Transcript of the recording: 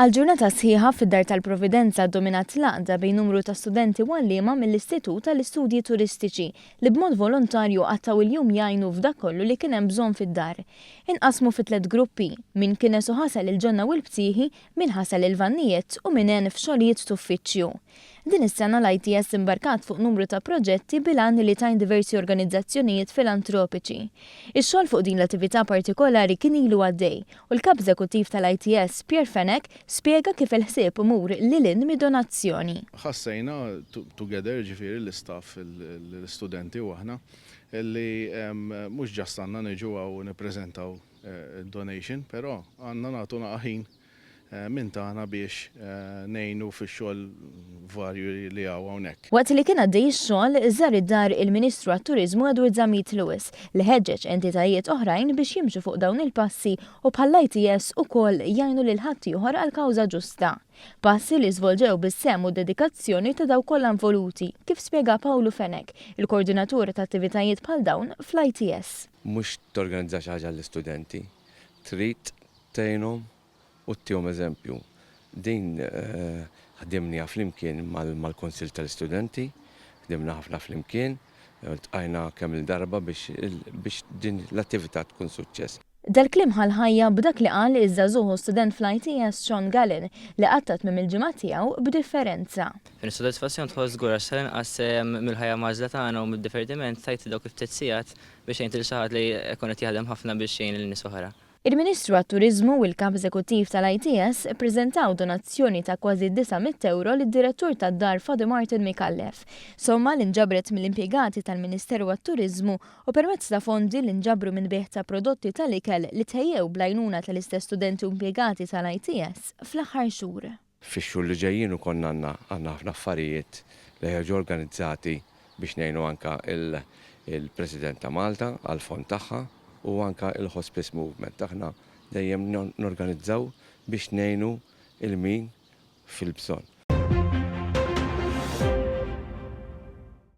Għal ġurnata sħiħa fid-Dar tal-Providenza ddominat l-għaqda bejn numru ta' studenti u għalliema mill-Istitut għall-Istudji Turistiċi li b'mod volontarju qattgħu il-jum jgħinu f'dak kollu li kien hemm bżonn fid-dar. Inqasmu fi tlett gruppi, min kines u ħasel il-ġonna u l-btieħi, min ħasel il-vannijiet u min għen f'xogħlijiet t'uffiċċju. Din is-sena l-ITS imbarkat fuq numru ta' proġetti bil-għan li tgħin diversi organizzazzjonijiet filantropiċi. Ix-xogħol fuq din l-attività partikolari kien ilu għaddej u l-Kap Eżekuttiv tal-ITS, Pierre Fenech, spjega kif il-ħsieb imur lil hinn mid-donazzjoni. Ħassejna together, jiġifieri l-istaff, l-istudenti u aħna, li mhux just għandna niġu hawn u nippreżentaw donation, però għandna nagħtu naqa' ħin minn tagħna biex ngħinu fix-xogħol varju li hawn hawnhekk. Waqt li kien għaddej ix-xogħol, żar id-dar il-Ministru għat-Turiżmu Edward Zammit Lewis li ħeġġeġ entitajiet oħrajn biex jimxu fuq dawn il-passi u bħall-ITS ukoll jgħinu lil ħaddieħor għal kawża ġusta. Passi li żvolġew bis-sehem u d-dedikazzjoni ta' dawk kollha involuti, kif spjega Pawlu Fenech, il-kordinatur ta' attivitajiet bħal dawn fl-ITS. Mhux torganizza xi ħaġa għall-istudenti, trid tgħinhom u ttihom eżempju. Din ħdimniha flimkien mal-Kunsill tal-Istudenti, ħdimna ħafna flimkien, ltqajna kemm-il darba biex din l-attività tkun suċċess. Dal-kliem ħa l-ħajja b'dak li qal iż-żagħżugħ u student fl-ITS Sean Gallen li qatta' tmiem il-ġimgħa tiegħu b'differenza. Fejn is-sodisfazzjon tħoss żgur għax tal-inqas mill-ħajja mgħaġġla tagħna u mid-divertiment tajt dawk il-ftit sigħat biex għint lil xi ħadd li jkun qed jaħdem ħafna biex jgħin lil nies oħra. Il-Ministru għat-Turiżmu u l-Kap Eżekuttiv tal-ITS ippreżentaw donazzjoni ta' kważi 900 ewro lid-Direttur tad-Dar Father Martin Micallef, somma li nġabret mill-impjegati tal-Ministeru għat-Turiżmu u permezz ta' fondi li nġabru minn bejgħ ta' prodotti tal-ikel li tħejjew bl-għajnuna tal-istess studenti u impjegati tal-ITS fl-aħħar xhur. Fix-xhur li ġejjin ukoll għandna għandna ħafna affarijiet li ħa jiġu organizzati biex ngħinu anke il-President ta' Malta għall-fond tagħha u anke il-Hospice Movement. Aħna dejjem norganizzaw biex ngħinu il min fil-bżonn.